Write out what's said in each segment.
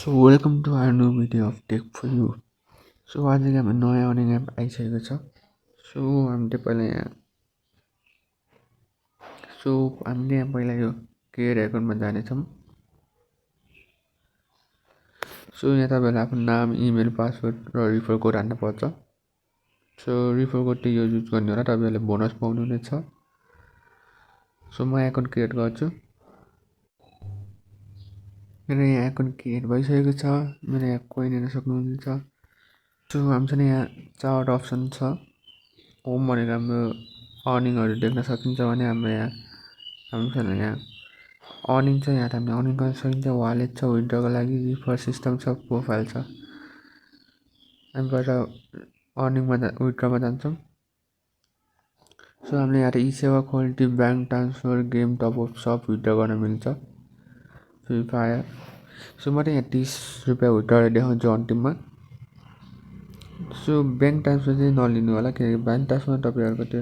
So welcome to our new video of tech for you. So आज चाहिँ हाम्रो नयाँ अर्निङ एप आइसकेको छ। हामीले पहिला यो क्रिएट एकाउन्टमा जानेछौँ। यहाँ तपाईँहरूले आफ्नो नाम, इमेल, पासवर्ड र रिफर कोड हाल्नु पर्छ। रिफर कोड यो युज गर्ने होला, तपाईँहरूले बोनस पाउनुहुनेछ। म एकाउन्ट क्रिएट गर्छु। मेरो यहाँ एकाउन्ट क्रिएट भइसकेको छ। मेरो यहाँ कोइन हेर्न सक्नुहुन्छ। हामीसँग यहाँ 4वटा अप्सन छ। होम भनेको हाम्रो अर्निङहरू देख्न सकिन्छ भने हामीसँग यहाँ अर्निङ छ। यहाँ हामीले अर्निङ गर्न सकिन्छ। वालेट छ, विथड्रको लागि रिफर सिस्टम छ, प्रोफाइल छ। हामी पहिला विथड्रमा जान्छौँ। हामीले यहाँ eSewa, quality, bank transfer, game top up सब विथड्र गर्न मिल्छ। Free fire. म यहाँ 30 रुपियाँ विथड्र देखाउँछु अन्तिममा। ब्याङ्क ट्रान्सफर चाहिँ नलिनु होला, किनकि ब्याङ्क ट्रान्सफर तपाईँहरूको त्यो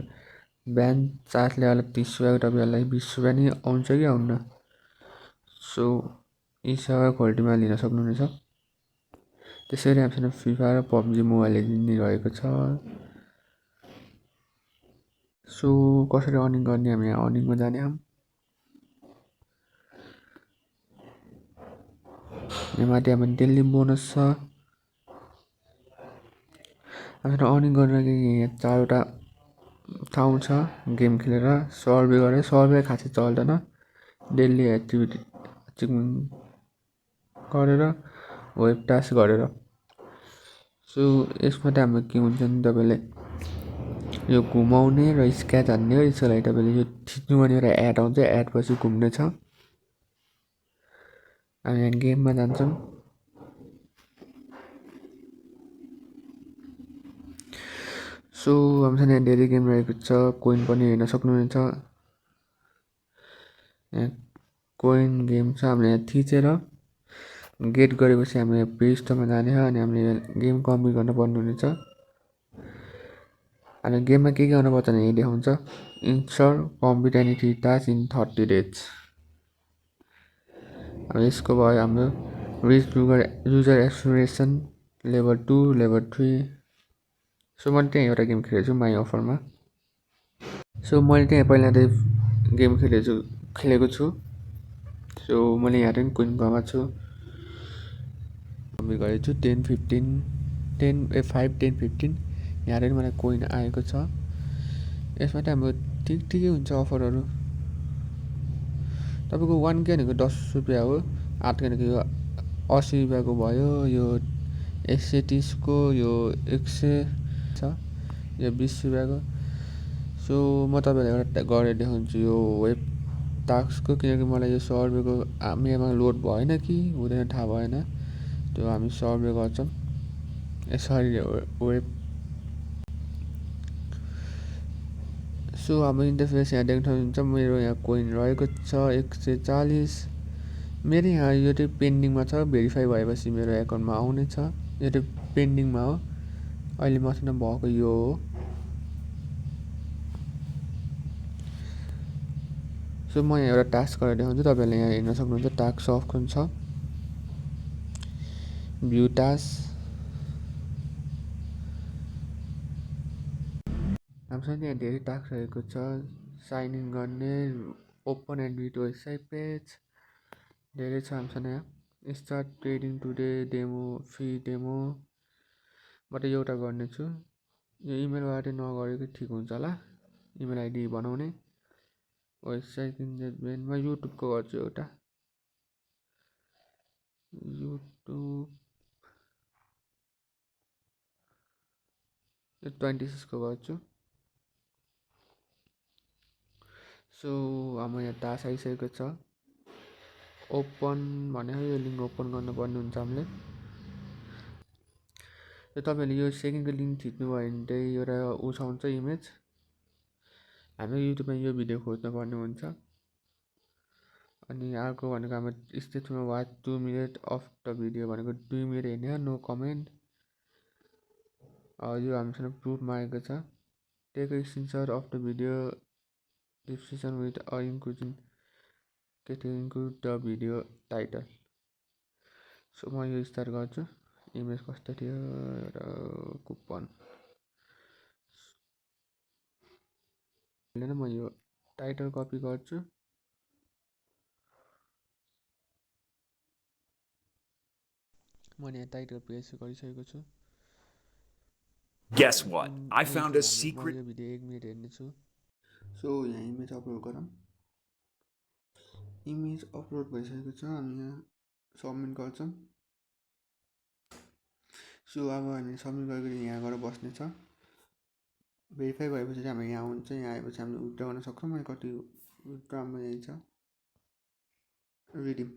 ब्याङ्क चार्जले होला 30 रुपियाँको तपाईँहरूलाई 20 रुपियाँ नै आउँछ कि आउन्न। ई सेवा क्वालिटीमा लिन सक्नुहुनेछ। त्यसरी हामीसँग फ्री फायर र पब्जी मोबाइल लेजेन्ड रहेको छ। कसरी अर्निङ गर्ने, हामी यहाँ अर्निङमा जाने हम। यहाँ माथि हाम्रो डेली बोनस छ। हामीसँग अर्निङ गर्न लागि यहाँ 4वटा ठाउँ छ। गेम खेलेर, सर्वे गरेर, सर्वे खासै चल्दैन, डेली एक्टिभिटी अचिभमेन्ट गरेर, वेब टास्क गरेर। यसमा त हाम्रो के हुन्छ नि, तपाईँले यो घुमाउने र स्क्याच हान्ने हो। यसको लागि तपाईँले यो थिच्नु भने एउटा एड आउँछ, एड पछि घुम्नेछ। हामी यहाँ गेममा जान्छौँ। हामीसँग यहाँ धेरै गेम रहेको छ। कोइन पनि हेर्न सक्नुहुनेछ। यहाँ कोइन गेम छ। हामीले यहाँ थिचेर गेट गरेपछि हामी प्ले स्टोरमा जाने हो अनि हामीले गेम कम्प्लिट गर्न पर्नुहुनेछ। अनि गेममा के गर्नुपर्छ भने यो देखाउँछ, इन्सर complete any 3 task in 30 days. अब यसको भयो हाम्रो reach user exploration level 2, level 3। मैले त्यहाँ एउटा गेम खेलेको छु माई अफरमा। मैले त्यहाँ पहिला चाहिँ गेम खेलेको छु। मैले यहाँ पनि कोइन गएको छु। कम्प्लिट गरेको छु 10, 15, 5, 10, 15। यहाँ पनि मलाई कोइन आएको छ। यसमा चाहिँ हाम्रो ठिकै हुन्छ अफरहरू। तपाईँको 1K भनेको 10 रुपियाँ हो, 8K भनेको यो 80 रुपियाँको भयो, यो 130को, यो 100 छ, यो 20 रुपियाँको। म तपाईँलाई एउटा गरेर देखाउँछु यो वेब टास्कको, किनकि मलाई यो सर्वेको मेरोमा लोड भएन कि हुँदैन थाहा भएन। त्यो हामी सर्वे गर्छौँ। वेब हाम्रो इन्टरफेस यहाँ देख्न सक्नुहुन्छ। मेरो यहाँ कोइन रहेको छ 140। मेरो यहाँ यो चाहिँ पेन्डिङमा छ, भेरिफाई भएपछि मेरो एकाउन्टमा आउनेछ। यो चाहिँ पेन्डिङमा हो, अहिले मसँग भएको यो हो। म यहाँ एउटा टास्क गरेर देखाउँछु। तपाईँहरूले यहाँ हेर्न सक्नुहुन्छ, टास्क अप्सन छ, भ्यू टास्क। हामीसँग यहाँ धेरै टास्क रहेको छ। साइन इन गर्ने, ओपन एन्ड भिड वेबसाइट पेज, धेरै छ हामीसँग यहाँ। Start trading today, demo, free demo. म त एउटा गर्नेछु। यो इमेलबाट नगरेको ठिक हुन्छ होला, इमेल आइडी बनाउने। वेबसाइट इन्जेक्टमेन्ट, म युट्युबको गर्छु एउटा। युट्युब 26को गर्छु। हाम्रो यहाँ टास्क आइसकेको छ। ओपन भने यो लिङ्क ओपन गर्नुपर्ने हुन्छ हामीले। तपाईँहरूले यो सेकेन्डको लिङ्क थिच्नुभयो भने चाहिँ एउटा उठाउँछ इमेज। हाम्रो युट्युबमा यो भिडियो खोज्नुपर्ने हुन्छ। अनि अर्को भनेको हाम्रो स्टेटमा watch 2 minute of the video भनेको 2 मिनट हेर्ने हो, नो कमेन्ट। यो हामीसँग प्रुफ मागेको छ। Take screenshot of the video description with include the video title. So म यो स्टार्ट गर्छु। इमेज कस्तो थियो र कुपन म यो टाइटल कपी गर्छु। मैले यहाँ टाइटल पेस्ट गरिसकेको छु। Guess what? I found a म secret. यो भिडियो 1 मिनेट हेर्नेछु। सो यहाँ इमेज अपलोड गरौँ। इमेज अपलोड भइसकेको छ। हामी यहाँ सबमिट गर्छौँ। सो अब हामी सबमिट गरेर यहाँ गएर बस्नेछ। भेरिफाई भएपछि चाहिँ हामी यहाँ हुन्छ। यहाँ आएपछि हामीले विथड्र गर्न सक्छौँ। मैले कति विथड्र हाम्रो यही छ रिडिम।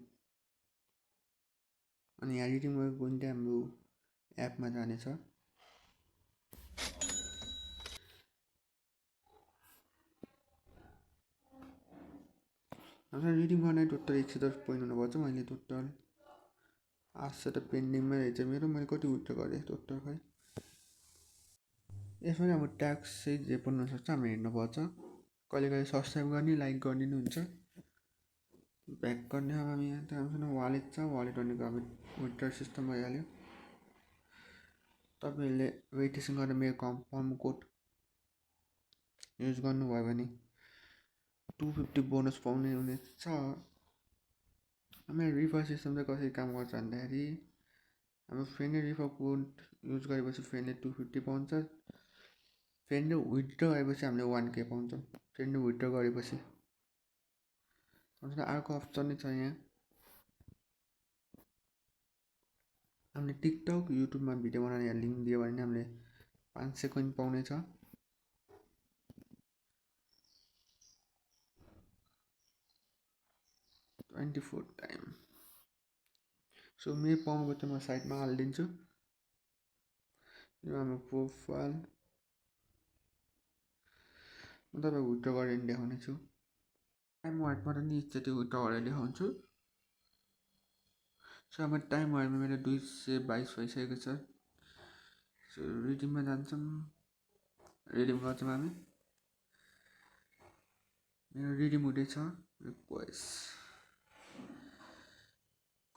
अनि यहाँ रिडिम गरेको पनि हाम्रो एपमा जानेछ। हामीलाई रिडिम गर्ने टोटल 110 पोइन्ट हुनुपर्छ। मैले टोटल 800 त पेन्डिङमै रहेछ मेरो। मैले कति विथड्र गरेँ टोटल खै। यसमा चाहिँ हाम्रो ट्याक्स चाहिँ जे पनि हुनसक्छ। हामीले हेर्नुपर्छ। कहिले कहिले सब्सक्राइब गर्ने लाइक गर्ने हुन्छ। ब्याक गर्ने अब हामी यहाँ त हामीसँग वालेट छ। वालेट भनेको अब विथड्र सिस्टम भइहाल्यो। तपाईँहरूले रेजिस्ट्रेसन गरेर मेरो कम्फर्म कोड युज गर्नुभयो भने 250 बोनस पाउने हुनेछ। हाम्रो रिफर सिस्टम चाहिँ कसरी काम गर्छ भन्दाखेरि हाम्रो फ्रेन्डले रिफर कोड युज गरेपछि फ्रेन्डले 250 पाउँछ। फ्रेन्डले विथड्र गरेपछि हामीले 1K पाउँछौँ। फ्रेन्डले विथड्र गरेपछि अर्को अप्सन नै छ यहाँ। हामीले टिकटक युट्युबमा भिडियो बनाएर यहाँ लिङ्क दियो भने हामीले 500 कोइन पाउनेछ। 24 टाइम। सो मेरो पाउनुको चाहिँ म साइडमा हालिदिन्छु। यो हाम्रो प्रोफाइल म तपाईँको विथड्र गरेर देखाउने छु। टाइम वाइटबाट नि एकचोटि विथड्र गरेर देखाउँछु। सो हाम्रो टाइम वाइटमा मेरो 222 भइसकेको छ। सो रिडिममा जान्छौँ। रिडिम गर्छौँ हामी। मेरो रिडिम हुँदैछ। रिक्वेस्ट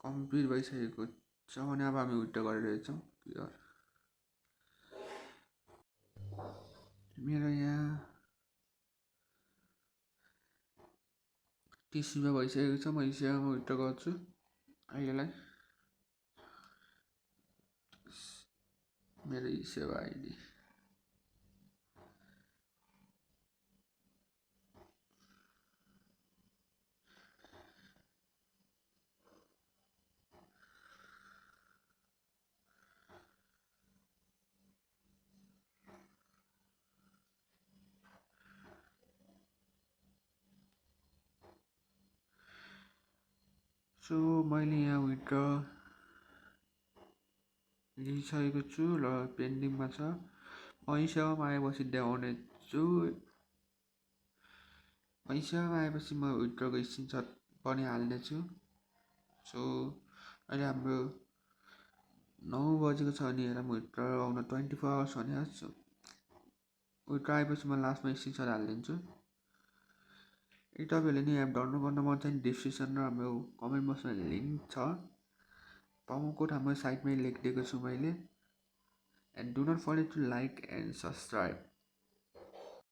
कम्प्लिट भइसकेको छ भने अब हामी विथड्र गरिरहेछौँ। मेरो यहाँ 30 रुपियाँ भइसकेको छ। म हिसाबमा विथड्र गर्छु अहिलेलाई। मेरो हिसाब आइडी सो मैले यहाँ विथड्र लिइसकेको छु र पेन्डिङमा छ। पैसामा आएपछि देखाउने छु। पैसामा आएपछि म विथड्रको स्क्रिनसट पनि हाल्नेछु। सो अहिले हाम्रो 9 बजेको छ अनि हेर म विथड्र आउन 24 आवर्स भने छु। विथड्र आएपछि म लास्टमा स्क्रिनसट हालिदिन्छु। यदि तपाईँहरूले नि एप डाउनलोड गर्न मन छ भने डिस्क्रिप्सन र हाम्रो कमेन्ट बक्समा लिङ्क छ। प्रोमो कोड हाम्रो साइटमै लेखिदिएको छु मैले। And do not forget to like and subscribe.